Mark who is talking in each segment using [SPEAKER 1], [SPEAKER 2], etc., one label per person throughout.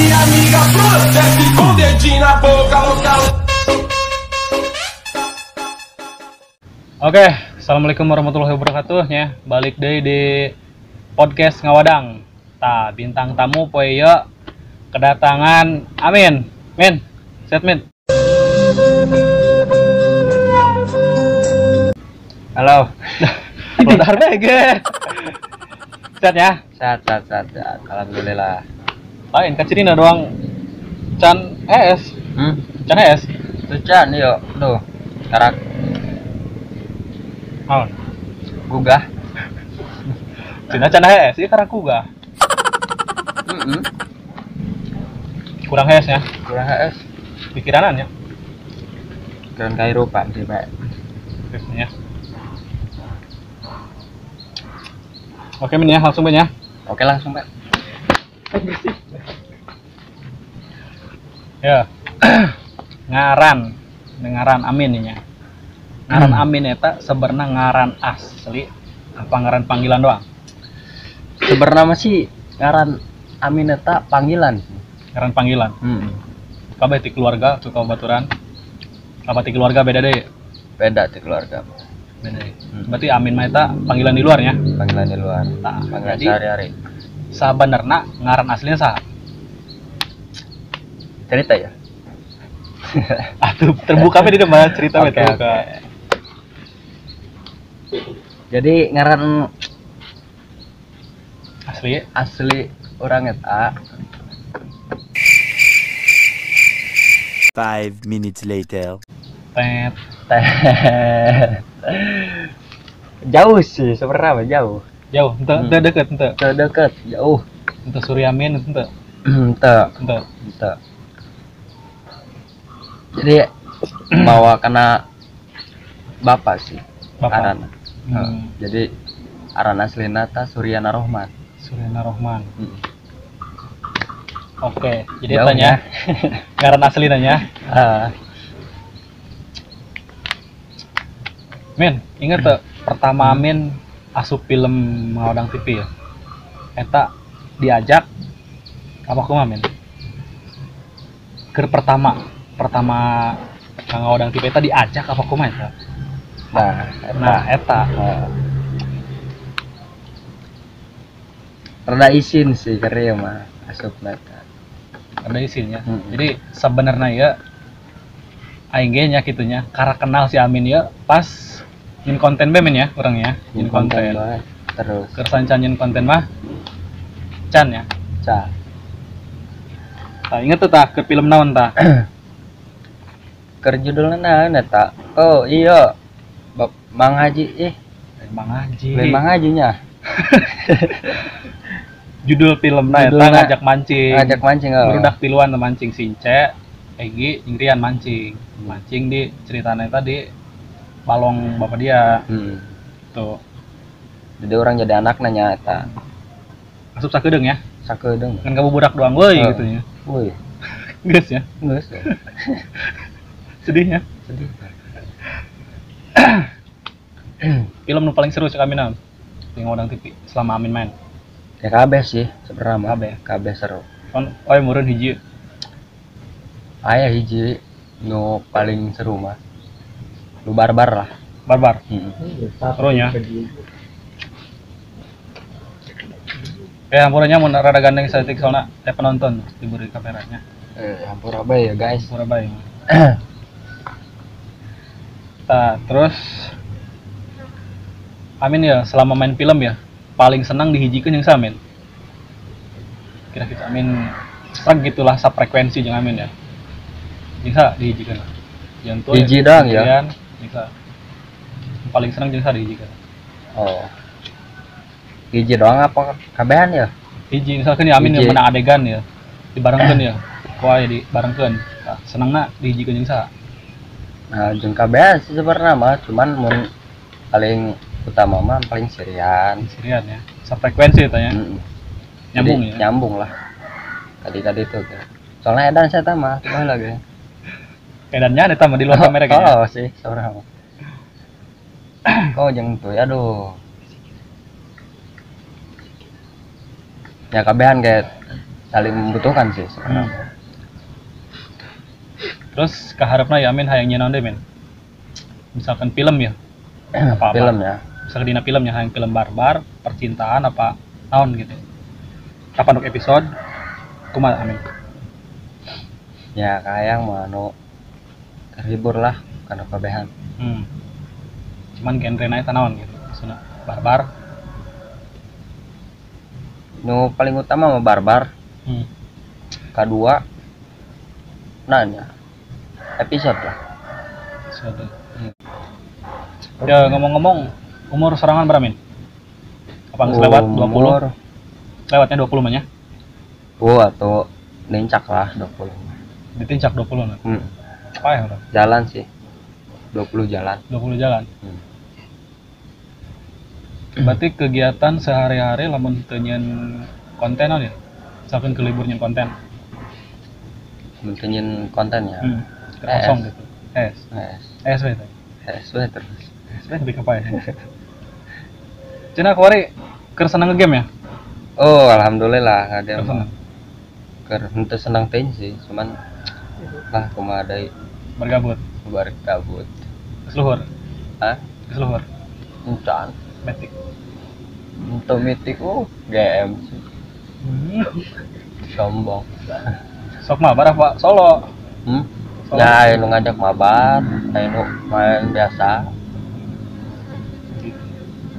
[SPEAKER 1] Amiga, desce com o dedinho na boca, louca.
[SPEAKER 2] Oke, assalamualaikum warahmatullahi wabarakatuh ya. Balik deui di podcast Ngawadang. Tah, bintang tamu poe ieu kedatangan Amin. Min, sehat Min.
[SPEAKER 3] Halo.
[SPEAKER 2] Udah BG. Sehat ya?
[SPEAKER 3] Sehat, sehat, sehat, sehat. Alhamdulillah.
[SPEAKER 2] Lain kacirina doang can es. Can es.
[SPEAKER 3] Tuh can yo, tuh. Karak.
[SPEAKER 2] Naon?
[SPEAKER 3] Gugah.
[SPEAKER 2] Cina can hees, ieu karak gugah.
[SPEAKER 3] Heeh.
[SPEAKER 2] Kurang hees ya?
[SPEAKER 3] Kurang hees.
[SPEAKER 2] Pikiranan ya?
[SPEAKER 3] Pikiran kehidupan sih, Pak.
[SPEAKER 2] Ya. Oke, Min ya, langsung Min ya.
[SPEAKER 3] Oke, langsung, Pak.
[SPEAKER 2] Ya. Ngaran, ngaran Amin nih ya. Ngaran Amin eta sebenarnya ngaran asli apa ngaran panggilan doang?
[SPEAKER 3] Sebenarnya masih ngaran Amin eta panggilan.
[SPEAKER 2] Ngaran panggilan. Kabeh ti keluarga suka baturan. Apa ti keluarga beda deh?
[SPEAKER 3] Beda ti keluarga.
[SPEAKER 2] Beda. Berarti Amin mah eta panggilan di luar ya?
[SPEAKER 3] Panggilan di luar.
[SPEAKER 2] Nah,
[SPEAKER 3] panggilan sehari-hari.
[SPEAKER 2] Sabenerna ngaran aslinya saha?
[SPEAKER 3] Cerita ya?
[SPEAKER 2] Aduh, terbuka di depan cerita okay, terbuka.
[SPEAKER 3] Okay. Jadi ngaran asli orang eta
[SPEAKER 4] 5 minutes later.
[SPEAKER 2] Tet.
[SPEAKER 3] Jauh sih sebenarnya, jauh.
[SPEAKER 2] Jauh, ente deket ente.
[SPEAKER 3] Deket, jauh.
[SPEAKER 2] Ente Suryamin ente.
[SPEAKER 3] Ente. Jadi bawa kena bapak sih.
[SPEAKER 2] Bapak.
[SPEAKER 3] Aran. Jadi aran aslina ta Suryana Rohman.
[SPEAKER 2] Suryana Rohman. Oke, jadi tanya ngaran asli nanya. Min, ingat tuh pertama Amin asup film Ngawadang TV ya. Eta diajak apa kumaha Min? Keur pertama Ngawadang TV eta diajak apa kumaha eta? Nah, eta.
[SPEAKER 3] Rada isin sih karya mah asupna eta.
[SPEAKER 2] Rada isin ya. Jadi sebenarnya ya aing ge nya kitu nya karena kenal si Amin ya pas nyin konten be men ya urang ya, nyin konten.
[SPEAKER 3] Terus
[SPEAKER 2] keur sancan nyin konten mah can ya.
[SPEAKER 3] Can.
[SPEAKER 2] Tah inget tuh tah keur film naon tah?
[SPEAKER 3] Keur judulna naon eta? Oh iya. Mang Haji
[SPEAKER 2] Mang Haji.
[SPEAKER 3] Mang Haji nya.
[SPEAKER 2] Judul filmna eta ngajak mancing.
[SPEAKER 3] Ngajak mancing oh.
[SPEAKER 2] Barudak tiluan mancing Since, Egi, jeung Rian mancing. Mancing di ceritana eta di balong bapak dia. Tuh.
[SPEAKER 3] Jadi orang jadi anak nanya eta.
[SPEAKER 2] Asup sakedeung ya?
[SPEAKER 3] Sakedeung.
[SPEAKER 2] Kan kamu budak doang weuy gitu nya.
[SPEAKER 3] Weuy.
[SPEAKER 2] Geus ya?
[SPEAKER 3] Geus.
[SPEAKER 2] Sedihnya.
[SPEAKER 3] Sedih.
[SPEAKER 2] Film nu paling seru cek Amin naon? Di Ngawadang TV selama Amin main.
[SPEAKER 3] Ya kabeh sih sebenarnya.
[SPEAKER 2] Kabeh.
[SPEAKER 3] Kabeh seru.
[SPEAKER 2] Kon oe meureun hiji.
[SPEAKER 3] Aya hiji nu paling seru mah. Nu barbar lah.
[SPEAKER 2] Barbar. Serunya. Hampuranya mun rada gandeng saeutik soalna teh penonton diberi kameranya.
[SPEAKER 3] Hampura bae ya guys.
[SPEAKER 2] Hampura bae. Tah, terus Amin ya selama main film ya paling senang dihijikeun jeung saha Amin? Kira-kira Amin sreg gitulah safrekuensi jeung Amin ya. Jeung saha dihijikeun? Jeung tuh
[SPEAKER 3] hiji doang ya.
[SPEAKER 2] Jeung saha? Paling senang jeung saha dihijikeun?
[SPEAKER 3] Oh. Hiji doang apa kabehan ya?
[SPEAKER 2] Hiji misalkan ya Amin yang menang adegan ya dibarengkeun ya. Kuah dibarengkeun. Tah, senangna dihijikeun jeung saha?
[SPEAKER 3] Nah, jeung kabehan sih sebenarnya mah cuman mun paling utama mah paling Sirian.
[SPEAKER 2] Sirian ya. Sefrekuensi itu ya. Nyambung.
[SPEAKER 3] Jadi,
[SPEAKER 2] ya.
[SPEAKER 3] Nyambung lah. Tadi-tadi itu kan. Soalnya edan saya mah coba lagi.
[SPEAKER 2] Edannya ada tambah di luar kamera kayaknya.
[SPEAKER 3] Oh sih, sebenarnya. Kau jeung tuh aduh. Ya kabehan kayak Saling membutuhkan sih sebenarnya.
[SPEAKER 2] Terus kaharepna ya Amin hayang nyeun naon deui, Min? Misalkan film ya. Apa-apa.
[SPEAKER 3] Film ya.
[SPEAKER 2] Misalkan dina filmnya hayang film barbar, percintaan apa naon gitu. Kapan untuk episode? Kumaha Amin?
[SPEAKER 3] Ya kayang mah anu terhibur lah karena kabehan.
[SPEAKER 2] Cuman genre na eta naon gitu. Maksudna barbar.
[SPEAKER 3] Nu paling utama mah barbar. Kedua nanya episode lah.
[SPEAKER 2] Episode. Ya ngomong-ngomong umur serangan berapa, Min? Apa geus lewat 20? Lewatnya 20 mah nya?
[SPEAKER 3] Oh, atau nincak lah 20.
[SPEAKER 2] Ditincak 20 nah. Apa ya orang?
[SPEAKER 3] Jalan sih. 20 jalan.
[SPEAKER 2] 20 jalan. Berarti kegiatan sehari-hari lamun teu nyieun konten ya? Misalkan ke libur nyieun konten.
[SPEAKER 3] Mun teu nyieun konten ya.
[SPEAKER 2] Kosong gitu. S. S we teh.
[SPEAKER 3] S we terus.
[SPEAKER 2] S we lebih apa ya? Cenah kuari keur seneng nge-game ya?
[SPEAKER 3] Oh, alhamdulillah ada mah. Keur henteu seneng teuing sih, cuman lah kumaha deui.
[SPEAKER 2] Bergabut.
[SPEAKER 3] Bergabut.
[SPEAKER 2] Geus luhur.
[SPEAKER 3] Hah?
[SPEAKER 2] Geus luhur.
[SPEAKER 3] Encan.
[SPEAKER 2] Metik.
[SPEAKER 3] Untuk mitik GM sih. Sombong.
[SPEAKER 2] Sok mabar apa solo? Solo.
[SPEAKER 3] Ya, anu ngajak mabar, anu main biasa.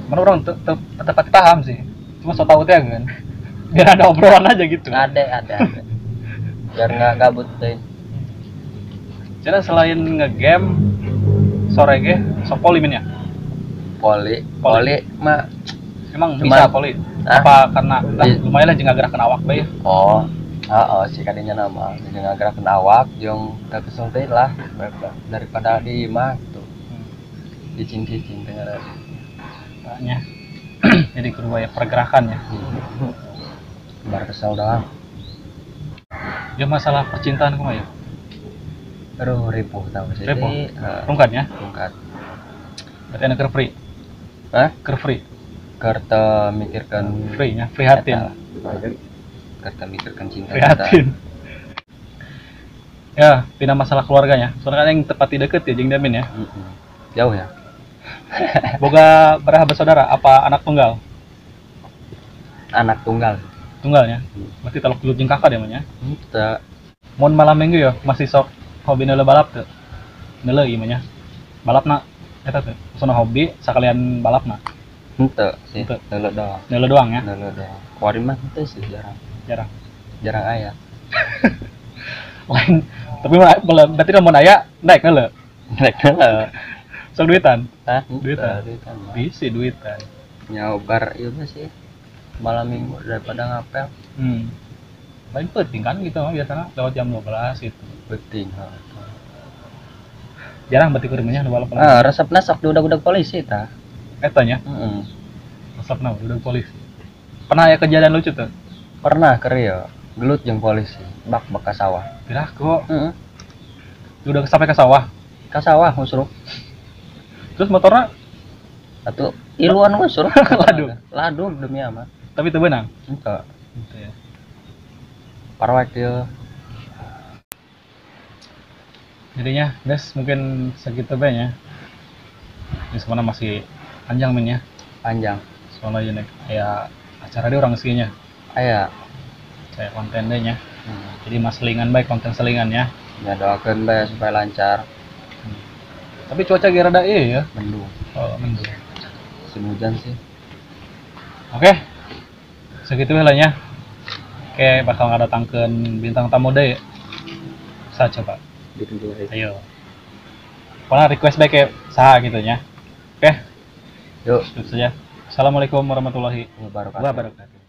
[SPEAKER 2] Mana orang tetep paham sih. Cuma so tau teh kan. Biar ada obrolan aja gitu.
[SPEAKER 3] Ada. Biar nggak gabut teh.
[SPEAKER 2] Jadi selain nge-game sore ge sok poli min ya?
[SPEAKER 3] Poli mah
[SPEAKER 2] emang
[SPEAKER 3] cuman,
[SPEAKER 2] bisa poli? Apa karena lah, lumayan lah jeung ngagerakeun awak bae ya?
[SPEAKER 3] Oh, heeh sih kadinya nama jeung ngagerakeun awak jeung teu kesel teh lah daripada di imah gitu. Cicing-cicing teh ngaran.
[SPEAKER 2] Tanya. Jadi kedua ya pergerakan ya.
[SPEAKER 3] Bar kesel doang.
[SPEAKER 2] Ya masalah percintaan kumaha ya?
[SPEAKER 3] Aduh, ripuh tau sih.
[SPEAKER 2] Ripuh. Rungkat ya?
[SPEAKER 3] Rungkat.
[SPEAKER 2] Berarti anak free.
[SPEAKER 3] Hah?
[SPEAKER 2] Keur free.
[SPEAKER 3] Keur teu mikirkeun
[SPEAKER 2] free nya, prihatin.
[SPEAKER 3] Keur teu mikirkeun cinta.
[SPEAKER 2] Prihatin. Ya, tina masalah keluarganya. Soalnya kan yang tepati deket ya jeung Damin ya.
[SPEAKER 3] Jauh ya.
[SPEAKER 2] Boga berapa bersaudara? Apa anak tunggal?
[SPEAKER 3] Anak tunggal.
[SPEAKER 2] Tunggalnya? Berarti talok gelut jeung kakak deh mah nya.
[SPEAKER 3] Henteu.
[SPEAKER 2] Mun malam minggu ya masih sok hobi neuleuh balap teu? Neuleuh ieu mah nya. Balapna eta teh. Maksudna hobi sakalian balapna.
[SPEAKER 3] Henteu sih. Neuleuh doang.
[SPEAKER 2] Neuleuh doang ya?
[SPEAKER 3] Neuleuh doang. Kuari mah henteu sih jarang.
[SPEAKER 2] Jarang.
[SPEAKER 3] Jarang aya.
[SPEAKER 2] Lain tapi berarti lamun aya naik neuleuh.
[SPEAKER 3] Naik neuleuh.
[SPEAKER 2] Sok duitan?
[SPEAKER 3] Hah?
[SPEAKER 2] Duitan. Bisi duitan.
[SPEAKER 3] Nyobar ieu mah sih. Malam minggu daripada ngapel.
[SPEAKER 2] Lain penting kan gitu mah biasanya lewat jam 12 gitu.
[SPEAKER 3] Penting.
[SPEAKER 2] Jarang berarti kurimnya nu balap.
[SPEAKER 3] Ah, resepna sok diudag-udag polisi tah.
[SPEAKER 2] Eta nya?
[SPEAKER 3] Heeh.
[SPEAKER 2] Resepna udag polisi. Pernah aya kejadian lucu tuh?
[SPEAKER 3] Pernah keur ieu, gelut jeung polisi, bak ka sawah.
[SPEAKER 2] Pirah kok.
[SPEAKER 3] Heeh.
[SPEAKER 2] Udah sampai ke sawah.
[SPEAKER 3] Ka sawah ngusruk.
[SPEAKER 2] Terus motornya
[SPEAKER 3] atuh iluan ngusruk.
[SPEAKER 2] Ladung.
[SPEAKER 3] Ladung demi amat.
[SPEAKER 2] Tapi teu beunang?
[SPEAKER 3] Henteu.
[SPEAKER 2] Henteu ya.
[SPEAKER 3] Parwek ieu.
[SPEAKER 2] Jadinya, guys, mungkin segitu bae nya. Ini sebenarnya masih panjang min ya.
[SPEAKER 3] Panjang.
[SPEAKER 2] Soalnya aya aya acara di orang sih nya.
[SPEAKER 3] Aya.
[SPEAKER 2] Saya konten deh nya. Jadi mas selingan bae konten selingan ya.
[SPEAKER 3] Ya doakeun bae supaya lancar.
[SPEAKER 2] Tapi cuaca ge rada ieu ya.
[SPEAKER 3] Mendung.
[SPEAKER 2] Oh, mendung.
[SPEAKER 3] Musim hujan sih.
[SPEAKER 2] Oke. Segitu lah nya. Oke, bakal ngadatangkeun bintang tamu deui. Sa coba. Ayo. Pokoknya request baik kayak saha gitu nya. Oke.
[SPEAKER 3] Yuk.
[SPEAKER 2] Cukup saja. Assalamualaikum warahmatullahi
[SPEAKER 3] Wabarakatuh.
[SPEAKER 2] wabarakatuh.